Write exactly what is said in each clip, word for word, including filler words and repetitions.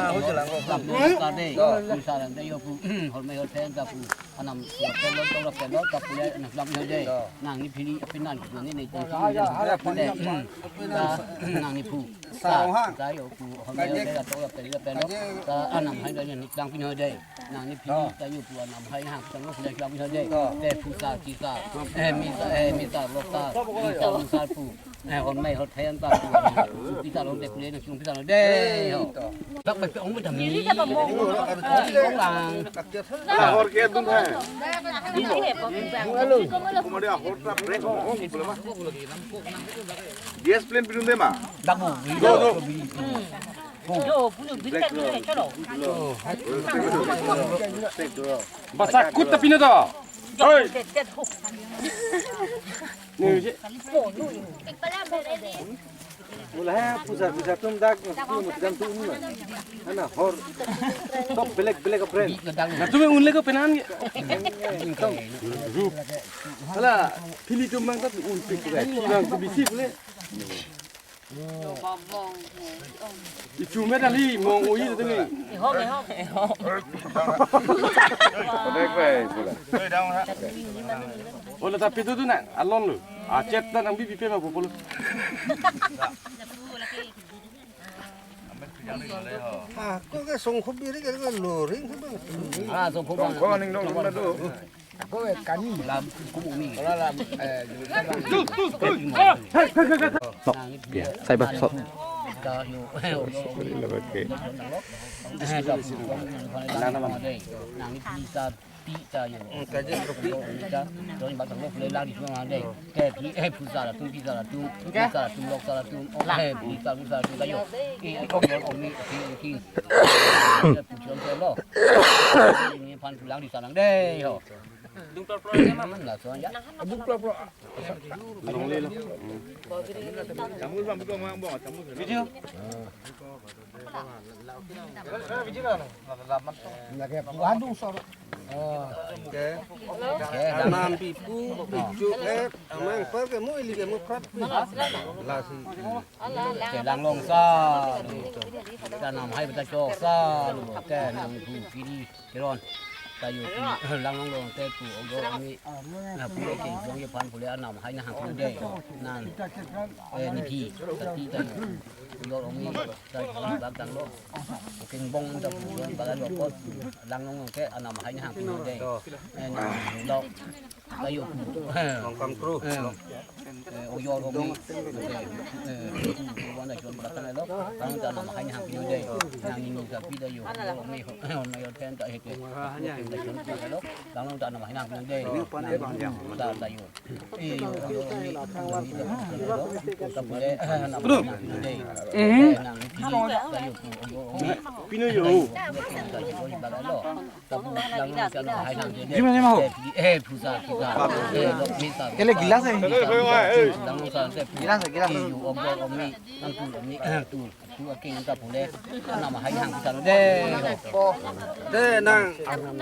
Ah, ho jalan ko. Lapu ta dei. Yo. Pu sa lang dei yo pu. Horme hor ten ta pu. Anam pu pelo to pelo ta pu le anak lam yo dei. Yo. Nangli phili apinan ko ni ni tong sung ya. Yo, pele. Ta nangli pu. Sa rohang. Ta yo pu. Horme hor ten ta to pelo pelo. Ta anam hai dei ni tang pin yo dei. Nangli phili ta yo pu anam hai hang tang lo pu le tang pin yo dei. Yo. Te pu sa ki sa. Eh, mi sa, eh, mi sa lo ta. Mi sa lo sa pu. Eh, hon mai hot thayan ta. Pisa long dek le na chung pisa long dek. Bak bai ong bai tam ni. Ong lang. Ala hor ke dum hai. Kumari hor ta break ong ong pula ma. Gas plan pidun de ma. Bak bu. Do, do. Yo, punya bintang ni, chalo. Basa kut tapi na to. Hoi. Tet, tet, ho. Ni je. Mula hai pusa pusa tum dak tu mu dam tu ni. Ana hor. Top belek belek apren. Na tu un le ko penan ke. Ala phili tum mang ta un pik ko. Lang tu bisi pule. Ichu me dali mong ui tu ni. Ihok, ihok. Kodek bai pula. Ola tapi tu tu na alon lo. Acet ta nang bibi pe ma bopolo. Ah, ko ke songkho biri ke lo ring ke bang. Ah, songkho bang. Songkho ning dong na do. Ko ke kani. Lam kum umi. Lam. Eh, ya, saya bah, sok. Nang ni bisa pi ta yo. Kaje. Pi ta, ron bak tang lo pule lang di semua dei. Ke pi, eh, pu sa la tum, pi sa la tum, pi sa la tum, lok sa la tum, oh, eh, pi sa, pu sa la tum ta yo. Eh, kok yo, oh, mi, ki, ki. Pu chom chom lo. Ni pan pulang di sana dei ho. Dung plor plor ya, Mama. Langsung aja. Dung plor plor. Long le lo. Video. Lagi pu anu sor. Oke. Anam pipu, pichu, eh, amang per ke mu ili ke mu prat. Lasi. Ke lang long sa. Kanam hai beta chok sa. Ke nang pu kiri kiron. Tayo pu lang long long te pu ogo ami. Na pu ke jong ye pan pule anam hai na hang pule dei. Nan. Eh, ni pi. Tati tayo. Ogo ami. Tayo bak tang lo. King bong ta pu bak lo kot. Lang long long ke anam hai na hang pule dei. Eh, nang lo. Tayo pu. Long kang kru. Eh. Eh, oyor omi. Eh, eh, wana jon batan lo. Kang ta anam hai hang pinu dei. Nang ni ka pi dei yo. Oyor omi ho. Oyor ten ta hete. Kang ta anam hai hang pinu dei. Nang ta ta yo. Eh, oyor omi. Ta pule, eh, anam hai hang pinu dei. Eh, nang ni ta yo. Oyor omi. Pinu yo. Tapu lang long ta anam hai hang dei. Jima, jima ho. Eh, pu sa, pu sa. Eh, lok mi sa. Kele gilas eh. Lang long sa te pu. Gilas, gilas. Eh, yo, om, om, mi. Nang tu, mi, eh, tu. Tu aking ta pule. Anam hai hang ta dei. Dei nang.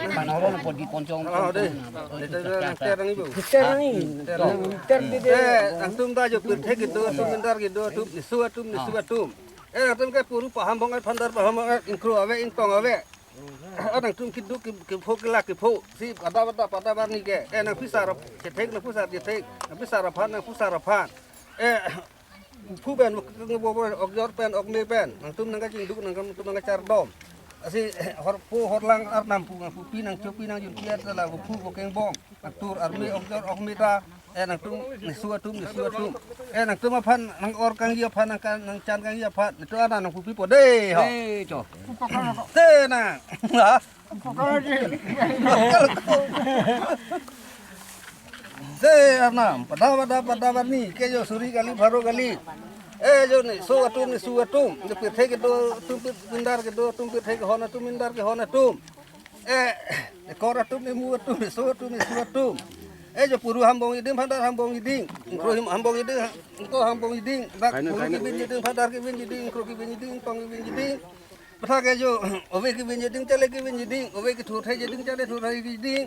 Pan orang pon di pon chong. Oh, dei. Dei, dei, dei, nang ter nang ibu. Ter nang i. Ter nang. Ter di dei. Dei, nang tum ta jo pirthe kedo, tum mindar kedo, tum nisu atum, nisu atum. Eh, nang tum ke puru paham bong, eh, phandar paham bong, eh, ingkro ave, ingtong ave. Adang tum kiduk ki, kipho kila kipho. Si pada pada pada barni ke. Eh, nang pisa rap, chethek nang pisa chethek. Nang pisa raphan nang pisa raphan. Eh, Phu pen, ok jor pen, ok me pen, nangtum nangkachingduk, nangtum nangkachardom. Lasi horpo horlang arnam pu, nangpupi nangchopi nangjunpi ta la phu pu kengbong. Nangtur arme ok jor ok me ta, eh, nangtum nesu atum, nesu atum. Eh, nangtum aphan nang-or kangji aphan, nangkan nangchan kangji aphan, netum anan nangpupipo dei ho. Eh, cho. Te nang. Ha? Se arnam, pada pada pada barni, ke jo suri kali, pharo kali. Eh, jo neso atum, nesu atum, jo pirthe kedo atum, pir-, pindar kedo atum, pirthe kehon atum, pindar kehon atum. Eh, ekor atum, nemu atum, neso atum, nesu atum. Eh, jo puru hambong iding, phandar hambong iding, ingkro him-, hambong iding, ingkro hambong iding, dak puru kibin iding, phandar kibin iding, ingkro kibin iding, ingpang kibin iding. Pethak ke jo, ove kibin iding, chale kibin iding, ove kethur thai iding, chale thur thai iding,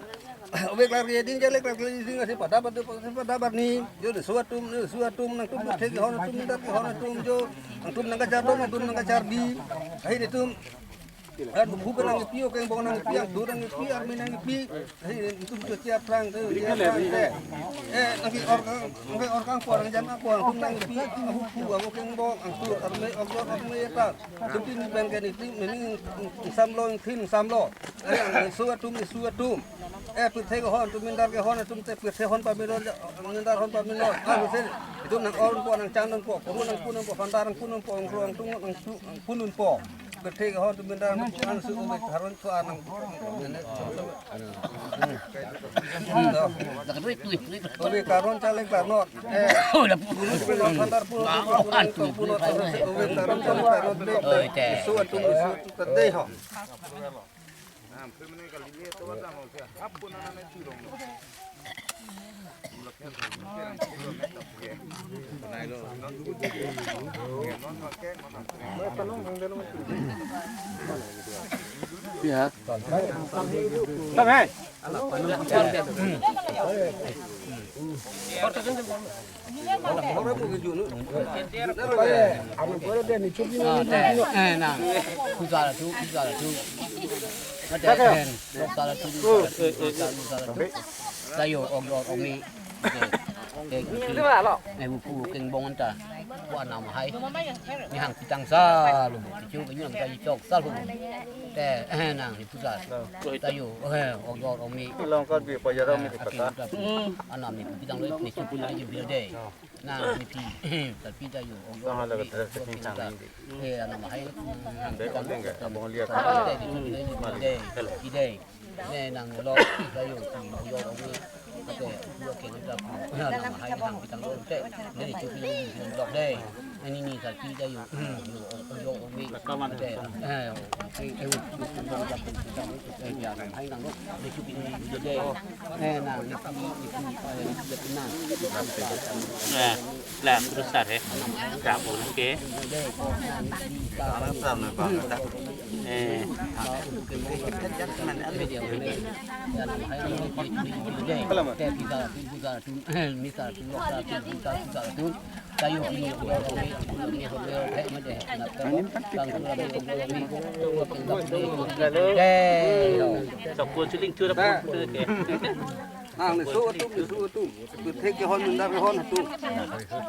ove klar iding, chale klar iding, lasi pada pada pada barni, jo neso atum, nesu atum, nangtum pirthe kehon atum, pindar kehon atum jo, nangtum nangkachardom, nangtum nangkachardi, ahin netum, an phu pen nangkipi, ok kengbong nangkipi, angthur nangkipi, arme nangkipi, ahin netum jo chiaphrang, chiaphrang te. Eh, nangki-or kang, nangki-or kangpo, nangjan kangpo, nangtum nangkipi, ahu phu, ahu kengbong, angthur, arme, ok jor, ok me ta. Nangtum pini pen ke niti, mini ingsamlo, ingthin ingsamlo. Eh, neso atum, nesu atum. Eh, pirthe kehon atum, pindar kehon atum te, pirthe hon pamelo, pindar hon pamelo. Ah, husen, itum nang-orpo, nangchandunpo, puru nangpununpo, phandar nangpununpo, ingkro nangtun nangtu nangpununpo. Pirthe kehon atum, pindar nangtu, an su ove karon su anang. Ove karon chale klarnot. Eh, puru punot, phandar punot, puru punot, ove karon chale klarnot. Neso atum, nesu atum ta dei ho. Ya. Ah, te, eh, nang, puja la tu, puja la tu. Mate, eh, puja la tu, puja la tu, puja la tu. Tayo, ok jor ok me. Te, te, eh, phu pu kengbong anta. Ko anam hai. Ni hang pitang sa lo. Kichu ke nyulam ta chok sa lo. Te, eh, nang ni puja. Tayo, eh, ok jor ok me. Long kar bi pa jara mi Eh, pata. Akin ta pu. Anam ni pitang lo, ni chupu na ji bil dei. Nang ni pi. Tapi tayo, ok jor ok me. Sama laga terus kencang ini. Eh, anam hai. Dei, kan dei, abang lihat. Dei, dei, dei. Dei, nang lo, tayo, ok jor ok me. Ate, lo keng ta pu. Anam hai, hang pitang lo te. Ni chupu na ji bil dok dei. Ini ni tapi tayo, ok jor ok me. Rekaman. Ate, eh, ok, eh, ok, eh, ya, hai nang lo, ni chupu na ji bil dei. Eh, nang, ni pi, ni pi, eh, ni pi, nang. Eh, la, terus sar, eh. Kamu, oke. Eh. Sokun chuling chura. Nang neso atum, nesu atum. Pirthe kehon, pindar kehon atum.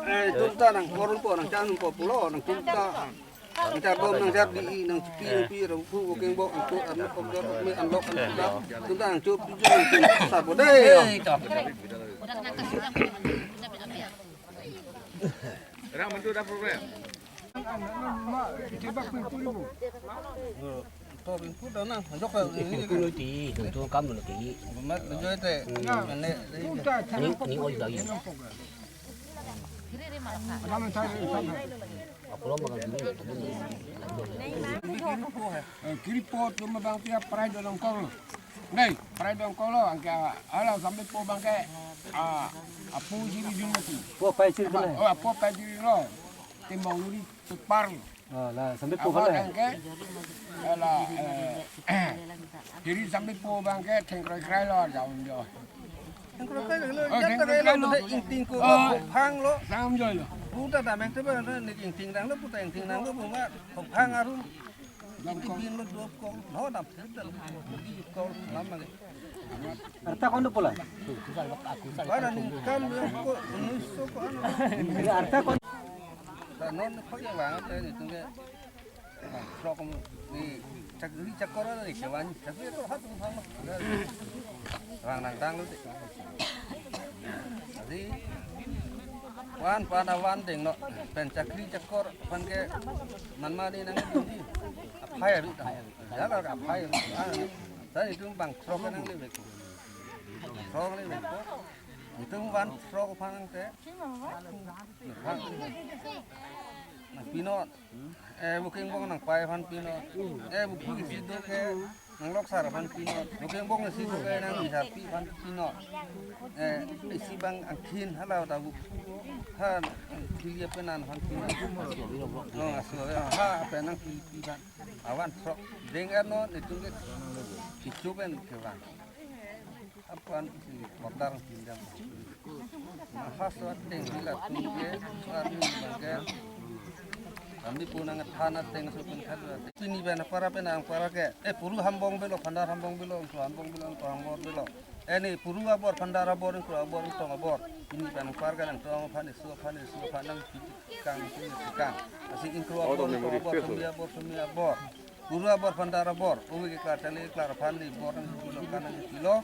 Eh, tum ta nang-orpo, nangchanpo pulo, nangtum ta. Nangchardom, nangchardi, nangchipi, nangpi, nangphu, ok kengbong, angthur, an, ok jor, ok me, anlok, anpudak. Tum ta nangchop, tum ta nangchop, sapo dei. Tor input dah na, jok ka ini. Kuno ti, tentu kam lo ti. Mat lo joy te. Ane. Ni, ni oi lagi. Apa lo makan dulu? Eh, kiri po cuma bang tiap perai dalam kol. Nei, perai dalam kol lo, angke ala sampai po bang ke, ah, apu jiri dulu mati. Po pai jiri dulu. Oh, apu pai jiri lo. Timbang luri tepar. Oh, la, sampai po apa kan, eh? Bang ke? Ala, eh, kiri sampai po bang ke, thengkrai-krai lo, jauh jauh. Thengkrai-krai lo, oh, jat thengkrai-krai lo, lo. Ingting ko, oh, phang lo. Sam jauh lo. Puta dameng te ba, ni ingting dang lo, puta ingting dang lo, buma, phang arum. Dam ko. Bin lo, dop ko, lo, dam, dal, di ko, lam lagi. Arta kondo pulo? Para ni kam yang ko, nuso ko, ano. Arta kon- Non khoi vang te netum ke. Bang throk ni chakri chakor ni kevan chakri chakor hat tum thang. Vang nangtanglo te. Adi van pan avan denglo pen chakri chakor aphan ke manma ni nangdunji. Aphai aru ta. Ya la aphai aru. Tadi netum bang throk nanglevek. Throk levek. Netum van throk aphan te. Nangpinon. Eh, bukeng bong nangpai aphan pinon. Eh, bukeng isi do ke nanglok sar aphan pinon. Bukeng bong isi do ke nang bisa pi aphan pinon. Eh, isi bang angthin hala ta bu. Ha, thili apenan aphan pinon. Oh, aso, ha, apenan thili pi aphan. Avan throk. Deng erno netum ke kichu pen kevan. Aphan si kotar pindam. Mahas wat deng hila tum ke, arni bangke. Kami punang thana teng supun khadwa. Pini bana para penang para ke. Eh, puru hambong belo, phandar hambong belo, angkro hambong belo, angkro hambor belo. Eh, ni puru abor, phandar abor, angkro abor, angtong abor. Pini bana para ke nangtong aphan, isu aphan, isu aphan nangkang, nangkang. Asi angkro abor, angkro abor, sumi abor, sumi abor. Puru abor, phandar abor. Owe keklar, chale keklar aphan ni bor nangpilo, kan nangpilo.